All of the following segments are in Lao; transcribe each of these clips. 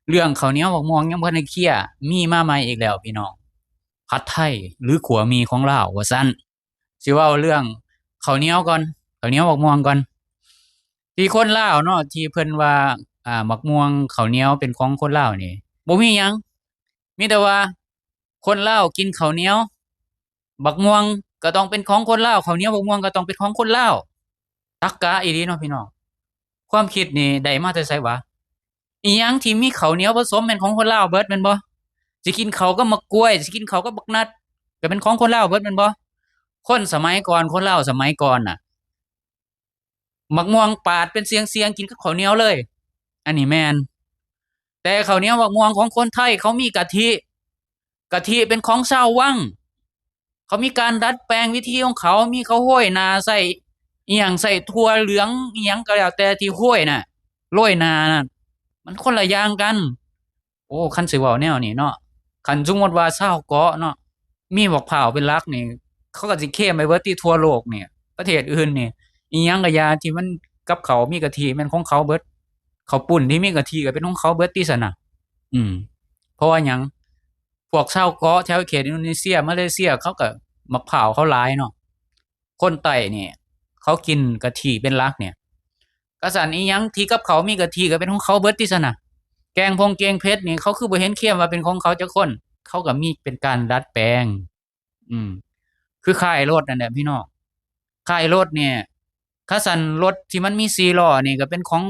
ເລື່ອງເຂົ້າໜຽວໝາກມ່ວງຍັງບໍ່ທັນໄດ້ເຄລຍ ມີມາໃໝ່ອີກແລ້ວພີ່ນ້ອງ ຜັດໄທ ຫຼື ຂົ້ວໝີ່ຂອງລາວວ່າຊັ້ນ. ຊິເວົ້າເລື່ອງເຂົ້າໜຽວກ່ອນ ເຂົ້າໜຽວໝາກມ່ວງກ່ອນ ທີ່ຄົນລາວເນາະ ທີ່ເພິ່ນວ່າ ອ່າ ໝາກມ່ວງເຂົ້າໜຽວເປັນຂອງຄົນລາວນີ້ ບໍ່ມີຫຍັງ ມີແຕ່ວ່າຄົນລາວກິນເຂົ້າໜຽວ ໝາກມ່ວງກໍຕ້ອງເປັນຂອງຄົນລາວ ເຂົ້າໜຽວໝາກມ່ວງກໍຕ້ອງເປັນຂອງຄົນລາວ. ຕັກກະອີ່ຫຼີເນາະພີ່ນ້ອງ ຄວາມຄິດນີ້ໄດ້ມາແຕ່ໃສຫວາ? ອີ່ຫຍັງທີ່ມີເຂົ້າໜຽວປະສົມແມ່ນຂອງຄົນລາວເບິດແມ່ນບໍ່? ຊິກິນເຂົ້າກັບໝາກກ້ວຍ ຊິກິນເຂົ້າກັບບັກນັດ ກໍເປັນຂອງຄົນລາວເບິດແມ່ນບໍ່? ຄົນສະໄໝກ່ອນ ຄົນລາວສະໄໝກ່ອນນະ ໝາກມ່ວງປາດເປັນສ່ຽງໆ ກິນກັບເຂົ້າໜຽວເລີຍ ອັນນີ້ແມ່ນ. ແຕ່ເຂົ້າໜຽວໝາກມ່ວງຂອງຄົນໄທ ເຂົາມີກະທິ ກະທິເປັນຂອງຊາວວັງ ເຂົາມີການດັດແປງວິທີຂອງເຂົາ ມີເຂົາໂຮຍໜ້າ ໃສ່ອີ່ຫຍັງ ໃສ່ຖົ່ວເຫຼືອງອີ່ຫຍັງກໍແລ້ວແຕ່ທີ່ໂຮຍນະ ໂລຍໜ້ານະ ມັນຄົນລະຢ່າງກັນ. ໂອ້ ຄັນຊິເວົ້າແນວນີ້ເນາະ ຄັນສົມມຸດວ່າຊາວເກາະເນາະ ມີໝາກພ້າວເປັນຫຼັກນີ້ ເຂົາກໍຊິເຄມໄປເບິດຕິ ທົ່ວໂລກນີ້ ປະເທດອື່ນນີ້ ອີ່ຫຍັງກໍຢ່າ ທີ່ມັນກັບເຂົ້າມີກະທິແມ່ນຂອງເຂົາເບິດ ເຂົ້າປຸ້ນທີ່ມີກະທິກໍເປັນຂອງເຂົາເບິດຕິຊັ້ນນະ. ອືມ ເພາະວ່າຫຍັງ? ພວກຊາວເກາະແຖວເຂດອິນໂດເນເຊຍ ມາເລເຊຍ ເຂົາກໍໝາກພ້າວເຂົາຫຼາຍເນາະ. ຄົນໃຕ້ນີ້ເຂົາກິນກະທິເປັນຫຼັກນີ້ ກະຊັ້ນອີ່ຫຍັງທີ່ກັບເຂົາມີກະທິກໍເປັນຂອງເຂົາເບິດຕິຊັ້ນນະ. ແກງພົງແກງເຜັດນີ້ ເຂົາຄືບໍ່ເຫັນເຄມວ່າເປັນຂອງເຂົາຈັກຄົນ? ເຂົາກໍມີເປັນການດັດແປງ ອືມ ຄືຄ້າຍລົດນັ້ນແຫຼະພີ່ນ້ອງ ຄ້າຍລົດນີ້ ຄັນຊັ້ນລົດທີ່ມັນມີສີ່ລໍ້ນີ້ກໍເປັນຂອງ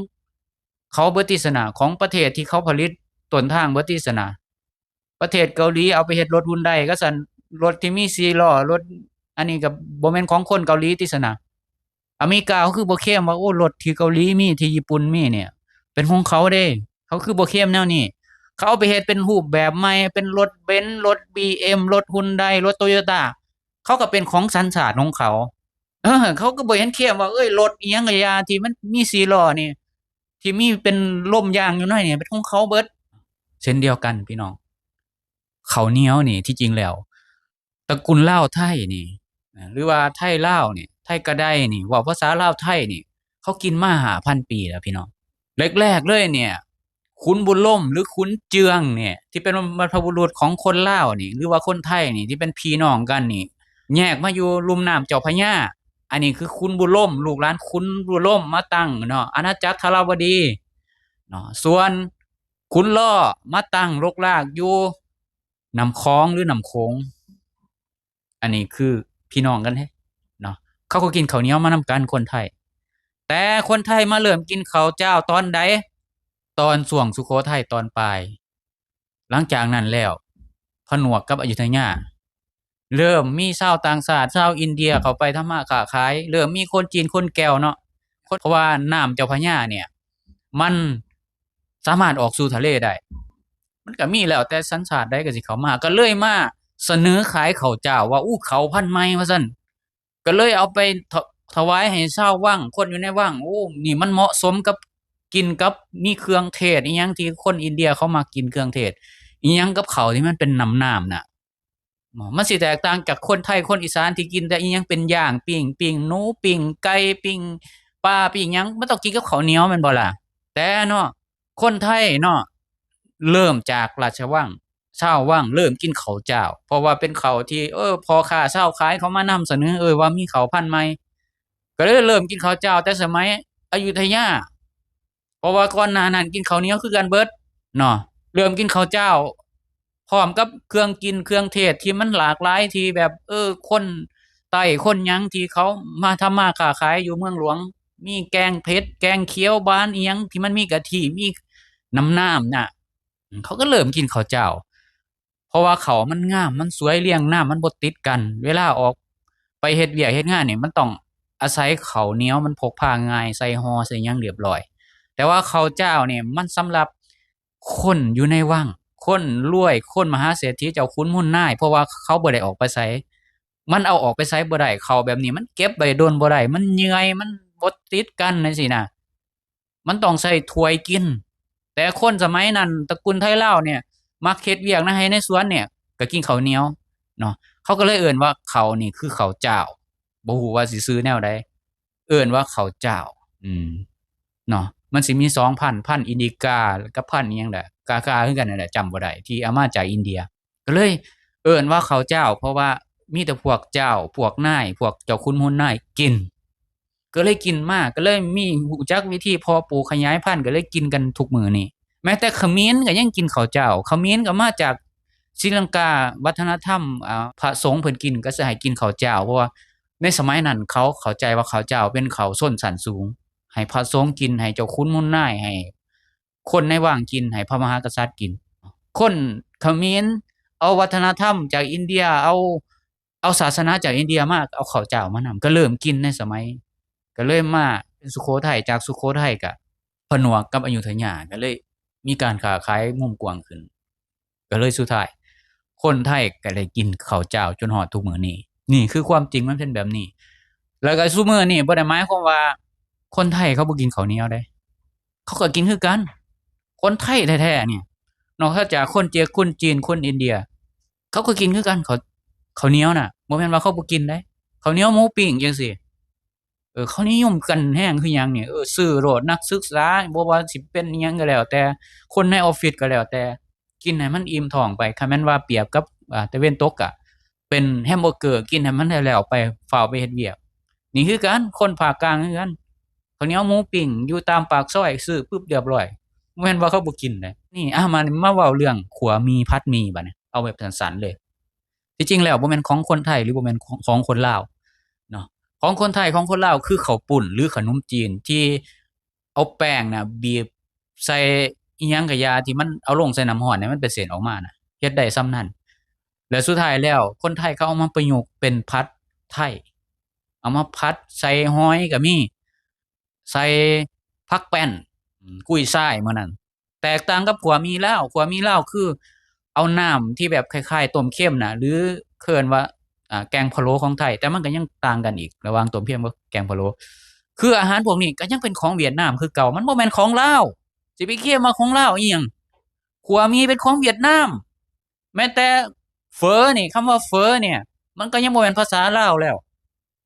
ເຂົາເບິດຕິຊັ້ນນະ ຂອງປະເທດທີ່ເຂົາຜະລິດຕົ້ນທາງເບິດຕິຊັ້ນນະ. ປະເທດເກົາຫຼີເອົາໄປເຮັດລົດຮຸນໄດ ກະຊັ້ນລົດທີ່ມີສີ່ລໍ້ ລົດອັນນີ້ກໍບໍ່ແມ່ນຂອງຄົນເກົາຫຼີຕິຊັ້ນນະ. ອາເມລິກາເຂົາຄືບໍ່ເຄມວ່າ ໂອ້ ລົດທີ່ເກົາຫຼີມີ ທີ່ຍີ່ປຸ່ນມີນີ້ ເປັນຂອງເຂົາເດ້ ເຂົາຄືບໍ່ເຄມແນວນີ້. ເຂົາເອົາໄປເຮັດເປັນຮູບແບບໃໝ່ ເປັນລົດເບັນ ລົດບີເອັມ ລົດຮຸນໄດ ລົດໂຕໂຍຕ້າ ເຂົາກໍເປັນຂອງສັນຊາດຂອງເຂົາ. ເອີ ເຂົາກໍບໍ່ເຫັນເຄມວ່າ ເອີຍ ລົດອີ່ຫຍັງກໍຢ່າ ທີ່ມັນມີສີ່ລໍ້ນີ້ ທີ່ມີເປັນລົມຢາງຢູ່ໃນນີ້ ເປັນຂອງເຂົາເບິດ. ເຊັ່ນດຽວກັນພີ່ນ້ອງ ເຂົ້າໜຽວນີ້ ທີ່ຈິງແລ້ວ ຕະກຸນລາວໄທນີ້ ຫຼືວ່າໄທລາວນີ້ ໄທກະໄດນີ້ ເວົ້າພາສາລາວໄທນີ້ ເຂົາກິນມາຫ້າພັນປີແລ້ວພີ່ນ້ອງ. ແລກໆເລີຍນີ້ ຂຸນບຸນລົມ ຫຼື ຂຸນເຈືອງນີ້ ທີ່ເປັນບັນພະບຸລຸດຂອງຄົນລາວນີ້ ຫຼືວ່າຄົນໄທນີ້ ທີ່ເປັນພີ່ນ້ອງກັນນີ້ ແຍກມາຢູ່ລຸ່ມນ້ຳເຈົ້າພະຍາ. ອັນນີ້ຄືຂຸນບຸນລົມ ລູກຫຼານຂຸນບຸນລົມມາຕັ້ງເນາະ ອານາຈັກທະລາວະດີເນາະ. ສ່ວນຂຸນລໍມາຕັ້ງລົກລາກຢູ່ນ້ຳຂອງ ຫຼື ນ້ຳໂຂງ. ອັນນີ້ຄືພີ່ນ້ອງກັນເດ້ເນາະ ເຂົາກໍກິນເຂົ້າໜຽວມານຳກັນຄົນໄທ. ແຕ່ຄົນໄທມາເລີ່ມກິນເຂົ້າຈ້າວຕອນໃດ? ຕອນຊ່ວງສຸໂຂໄທຕອນປາຍ. ຫຼັງຈາກນັ້ນແລ້ວ ຜະໜວກກັບອະຍຸດທະຍາ ເລີ່ມມີຊາວຕ່າງຊາດ ຊາວອິນເດຍເຂົ້າໄປທຳມາຄ້າຂາຍ ເລີ່ມມີຄົນຈີນຄົນແກວເນາະ ຄົນ ເພາະວ່ານ້ຳເຈົ້າພະຍານີ້ ມັນສາມາດອອກສູ່ທະເລໄດ້ ມັນກໍມີແລ້ວແຕ່ສັນຊາດໃດກໍຊິເຂົ້າມາ ກໍເລີຍມາສະເໜີຂາຍເຂົ້າຈ້າວວ່າ ອູ້ ເຂົ້າພັນໃໝ່ວ່າຊັ້ນ ກໍເລີຍເອົາໄປຖະ ຖະຫວາຍໃຫ້ຊາວວັງ ຄົນຢູ່ໃນວັງ. ໂອ້ ນີ້ມັນເໝາະສົມກັບ ກິນກັບມີເຄື່ອງເທດອີ່ຫຍັງທີ່ຄົນອິນເດຍເຂົາມັກກິນເຄື່ອງເທດ ອີ່ຫຍັງກັບເຂົ້າທີ່ມັນເປັນນ້ຳໆນະ. ມັນຊິແຕກຕ່າງຈາກຄົນໄທ ຄົນອີສານທີ່ກິນແຕ່ອີ່ຫຍັງເປັນຢ່າງ ປີ້ງ ປີ້ງໜູ ປີ້ງໄກ່ ປີ້ງປາ ປີ້ງຫຍັງ ມັນຕ້ອງກິນກັບເຂົ້າໜຽວແມ່ນບໍ່ລະ? ແຕ່ເນາະ ຄົນໄທເນາະ ເລີ່ມຈາກລາຊະວັງ ຊາວວັງເລີ່ມກິນເຂົ້າຈ້າວ ເພາະວ່າເປັນເຂົ້າທີ່ ເອີ ພໍ່ຄ້າຊາວຂາຍເຂົາມານຳສະເໜີ ເອີ ວ່າມີເຂົ້າພັນໃໝ່ ກໍເລີຍເລີ່ມກິນເຂົ້າຈ້າວແຕ່ສະໄໝອະຍຸດທະຍາ ເພາະວ່າກ່ອນໜ້ານັ້ນກິນເຂົ້າໜຽວຄືກັນເບິດເນາະ. ເລີ່ມກິນເຂົ້າຈ້າວ ພ້ອມກັບເຄື່ອງກິນເຄື່ອງເທດທີ່ມັນຫຼາກຫຼາຍ ທີ່ແບບ ເອີ ຄົນໃຕ້ຄົນຫຍັງທີ່ເຂົາມາທຳມາຄ້າຂາຍຢູ່ເມືອງຫຼວງ ມີແກງເຜັດ ແກງຂຽວຫວານອີ່ຫຍັງທີ່ມັນມີກະທິ ມີນ້ຳໆນະ ເຂົາກໍເລີ່ມກິນເຂົ້າຈ້າວ ເພາະວ່າເຂົ້າມັນງາມ ມັນສວຍ ລຽງນ້ຳມັນບໍ່ຕິດກັນ ເວລາອອກໄປເຮັດວຽກເຮັດງານນີ້ ມັນຕ້ອງອາໄສເຂົ້າໜຽວ ມັນພົກພາງ່າຍ ໃສ່ຫໍ່ໃສ່ຫຍັງລຽບລ້ອຍ. ແຕ່ວ່າເຂົ້າຈ້າວນີ້ມັນສຳລັບຄົນຢູ່ໃນວັງ ຄົນລວຍ ຄົນມະຫາເສດຖີ ເຈົ້າຂຸນມູນນາຍ ເພາະວ່າເຂົາບໍ່ໄດ້ອອກໄປໃສ ມັນເອົາອອກໄປໃສບໍ່ໄດ້ ເຂົ້າແບບນີ້ມັນເກັບໄວ້ດົນບໍ່ໄດ້ ມັນເຫຍື່ອຍ ມັນບໍ່ຕິດກັນຈັ່ງຊີ້ນະ ມັນຕ້ອງໃຊ້ຖ້ວຍກິນ. ແຕ່ຄົນສະໄໝນັ້ນ ຕະກຸນໄທລາວນີ້ ມັກເຮັດວຽກໃນໄຮ່ໃນສວນນີ້ ກໍກິນເຂົ້າໜຽວເນາະ ເຂົາກໍເລີຍເອີ້ນວ່າເຂົ້ານີ້ຄືເຂົ້າຈ້າວ ບໍ່ຮູ້ວ່າຊິຊື່ແນວໃດ ເອີ້ນວ່າເຂົ້າຈ້າວ ອືມ ເນາະ. ມັນຊິມີສອງພັນ ພັນອິນດິກາ ກັບພັນອີ່ຫຍັງແຫຼະ ກາກາຄືກັນນັ້ນແຫຼະ ຈຳບໍ່ໄດ້ ທີ່ເອົາມາຈາກອິນເດຍ ກໍເລີຍເອີ້ນວ່າເຂົ້າເຈົ້າ ເພາະວ່າມີແຕ່ພວກເຈົ້າ ພວກນາຍ ພວກເຈົ້າຂຸນມູນນາຍກິນ ກໍເລີຍກິນມາ ກໍເລີຍມີ ຮູ້ຈັກວິທີເພາະປູກຂະຫຍາຍພັນ ກໍເລີຍກິນກັນທຸກມື້ນີ້. ແມ້ແຕ່ຂະເໝນກໍຍັງກິນເຂົ້າເຈົ້າ ຂະເໝນກໍມາຈາກສີລັງກາ ວັດທະນະທຳ ອາ ພະສົງເພິ່ນກິນກໍຊິໃຫ້ກິນເຂົ້າເຈົ້າ ເພາະວ່າໃນສະໄໝນັ້ນເຂົາເຂົ້າໃຈວ່າເຂົ້າເຈົ້າເປັນເຂົ້າຊົນຊັ້ນສູງ ໃຫ້ພະສົງກິນ ໃຫ້ເຈົ້າຂຸນມູນນາຍ ໃຫ້ຄົນໃນວັງກິນ ໃຫ້ພະມະຫາກະສັດກິນ. ຄົນຂະເໝນເອົາວັດທະນະທຳຈາກອິນເດຍ ເອົາ ເອົາສາສະໜາຈາກອິນເດຍມາ ເອົາເຂົ້າເຈົ້າມານຳ ກໍເລີ່ມກິນໃນສະໄໝ ກໍເລີຍມາເປັນສຸໂຂໄທ ຈາກສຸໂຂໄທກໍຜະໜວກກັບອະຍຸດທະຍາ ກໍເລີຍມີການຄ້າຂາຍມຸມກວ້າງຂຶ້ນ ກໍເລີຍສຸດທ້າຍຄົນໄທກໍໄດ້ກິນເຂົ້າເຈົ້າຈົນຮອດທຸກມື້ນີ້. ນີ້ຄືຄວາມຈິງມັນເປັນແບບນີ້. ແລ້ວກໍຊຸມື້ນີ້ບໍ່ໄດ້ໝາຍຄວາມວ່າຄົນໄທເຂົາບໍ່ກິນເຂົ້າໜຽວເດ້ ເຂົາກໍກິນຄືກັນ. ຄົນໄທແທ້ໆນີ້ ນອກເສຍຈາກຄົນເຈກ ຄົນຈີນ ຄົນອິນເດຍ ເຂົາກໍກິນຄືກັນ ເຂົາ ເຂົ້າໜຽວນະ ບໍ່ແມ່ນວ່າເຂົາບໍ່ກິນເດ້. ເຂົ້າໜຽວໝູປີ້ງຈັ່ງຊີ້ ເອີ ເຂົານິຍົມກັນແຮງຄືຫຍັງນີ້ ເອີ ຊື້ໂລດ ນັກສຶກສາ ບໍ່ວ່າຊິເປັນອີ່ຫຍັງກໍແລ້ວແຕ່ ຄົນໃນອອບຟິດກໍແລ້ວແຕ່ ກິນໃຫ້ມັນອີ່ມທ້ອງໄປ. ຄັນແມ່ນວ່າປຽບກັບ ອາ ຕາເວັນຕົກກະເປັນແຮມເບີເກີ ກິນໃຫ້ມັນແລ້ວໆໄປ ຟ້າວໄປເຮັດວຽກ. ນີ້ຄືກັນ ຄົນພາກກາງຄືກັນ ເຂົ້າໜຽວໝູປີ້ງຢູ່ຕາມປາກຊອຍ ຊື້ປຶບລຽບລ້ອຍ ບໍ່ແມ່ນວ່າເຂົາບໍ່ກິນເດ້. ນີ້ ອາ ມາ ມາເວົ້າເລື່ອງຂົ້ວໝີ່ ຜັດໝີ່ ບາດນີ້ ເອົາແບບສັ້ນໆເລີຍ. ທີ່ຈິງແລ້ວບໍ່ແມ່ນຂອງຄົນໄທ ຫຼື ບໍ່ແມ່ນຂອງ ຂອງຄົນລາວເນາະ. ຂອງຄົນໄທ ຂອງຄົນລາວ ຄືເຂົ້າປຸ້ນ ຫຼື ຂະໜົມຈີນ ທີ່ເອົາແປ້ງນະ ບີບໃສ່ອີ່ຫຍັງກະຢ່າ ທີ່ມັນເອົາລົງໃສ່ນ້ຳຮ້ອນໃຫ້ມັນເປັນເສັ້ນອອກມານະ ເຮັດໄດ້ສ່ຳນັ້ນ. ແລະ ສຸດທ້າຍແລ້ວ ຄົນໄທເຂົາເອົາມາປະຍຸກເປັນຜັດໄທ ເອົາມາຜັດໃສ່ຫອຍກໍມີ ໃສ່ຜັກແປ້ນ ອາ ກຸ້ຍຊາຍມື້ນັ້ນ. ແຕກຕ່າງກັບຂົ້ວໝີ່ລາວ ຂົ້ວໝີ່ລາວຄືເອົານ້ຳທີ່ແບບຄ້າຍໆຕົ້ມເຄັມນະ ຫຼື ເອີ້ນວ່າ ອາ ແກງພະໂລ້ຂອງໄທ ແຕ່ມັນກໍຍັງຕ່າງກັນອີກ ລະຫວ່າງຕົ້ມເຄັມກັບແກງພະໂລ້. ຄືອາຫານພວກນີ້ກໍຍັງເປັນຂອງຫວຽດນາມຄືເກົ່າ ມັນບໍ່ແມ່ນຂອງລາວ. ຊິໄປເຄມວ່າຂອງລາວອີ່ຫຍັງ? ຂົ້ວໝີ່ເປັນຂອງຫວຽດນາມ. ແມ້ແຕ່ເຝີນີ້ ຄຳວ່າເຝີນີ້ ມັນກໍຍັງບໍ່ແມ່ນພາສາລາວແລ້ວ.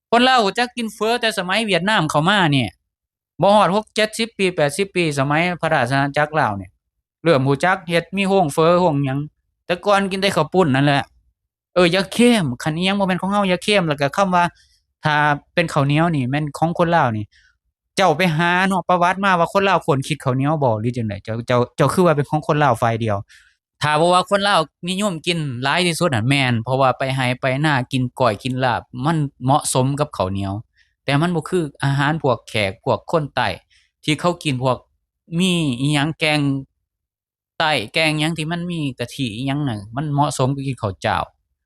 ຄົນລາວຮູ້ຈັກກິນເຝີແຕ່ສະໄໝຫວຽດນາມເຂົ້າມານີ້ ບໍ່ຮອດຫົກເຈັດສິບປີ ແປດສິບປີ ສະໄໝພະລາຊະອານາຈັກລາວນີ້ ເລີ່ມຮູ້ຈັກເຮັດ ມີໂຮງເຝີໂຮງຫຍັງ. ແຕ່ກ່ອນກິນແຕ່ເຂົ້າປຸ້ນນັ້ນແຫຼະ. ເອີ ຢ່າເຄມ ຄັນອີ່ຫຍັງບໍ່ແມ່ນຂອງເຮົາຢ່າເຄມ. ແລ້ວກໍຄຳວ່າ ຖ້າເປັນເຂົ້າໜຽວນີ້ແມ່ນຂອງຄົນລາວນີ້ ເຈົ້າໄປຫາເນາະ ປະຫວັດມາວ່າຄົນລາວຄົ້ນຄິດເຂົ້າໜຽວບໍ່ ຫຼື ຈັ່ງໃດ? ເຈົ້າ ເຈົ້າ ເຈົ້າຄືວ່າເປັນຂອງຄົນລາວຝ່າຍດຽວ? ຖ້າບໍ່ວ່າຄົນລາວນິຍົມກິນຫຼາຍທີ່ສຸດຫັ້ນແມ່ນ ເພາະວ່າໄປໄຮ່ໄປນາ ກິນກ້ອຍກິນລາບ ມັນເໝາະສົມກັບເຂົ້າໜຽວ. ແຕ່ມັນບໍ່ຄືອາຫານພວກແຂກ ພວກຄົນໃຕ້ ທີ່ເຂົາກິນພວກໝີ່ອີ່ຫຍັງ ແກງໃຕ້ ແກງຫຍັງທີ່ມັນມີກະທິອີ່ຫຍັງນະ ມັນເໝາະສົມກັບກິນເຂົ້າເຈົ້າ.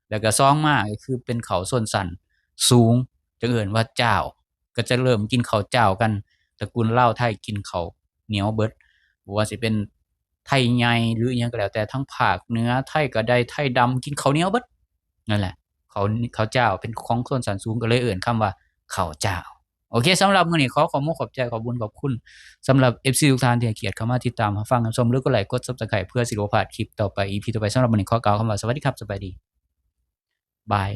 ແລ້ວກະສອງມາກໍຄືເປັນເຂົ້າຊົນຊັ້ນສູງ ຈຶ່ງເອີ້ນວ່າເຈົ້າ. ກໍຈະເລີ່ມກິນເຂົ້າເຈົ້າກັນ ຕະກຸນລາວໄທກິນເຂົ້າໜຽວເບິດ ບໍ່ວ່າຊິເປັນໄທໃຫຍ່ ຫຼື ອີ່ຫຍັງກໍແລ້ວແຕ່ ທັງພາກເໜືອ ໄທກໍໄດ້ ໄທດຳ ກິນເຂົ້າໜຽວເບິດ. ນັ້ນແຫຼະ ເຂົ້າ ເຂົ້າເຈົ້າເປັນຂອງຊົນຊັ້ນສູງ ກໍເລີຍເອີ້ນຄຳວ່າເຂົ້າເຈົ້າ. ໂອເຄ ສຳລັບມື້ນີ້ ຂໍຂອບມຸກຂອບໃຈ ຂອບບຸນຂອບຄຸນ ສຳລັບເອັຟຊີທຸກທ່ານທີ່ໃຫ້ກຽດເຂົ້າມາຕິດຕາມຮັບຟັງ ຮັບຊົມ ຫຼື ກົດໄລ ກົດ Subscribe ເພື່ອຊິບໍ່ພາດຄລິບຕໍ່ໄປ ອີພີຕໍ່ໄປ. ສຳລັບມື້ນີ້ ຂໍກ່າວຄຳວ່າ ສະຫວັດດີຄັບ ສະບາຍດີ ບາຍ.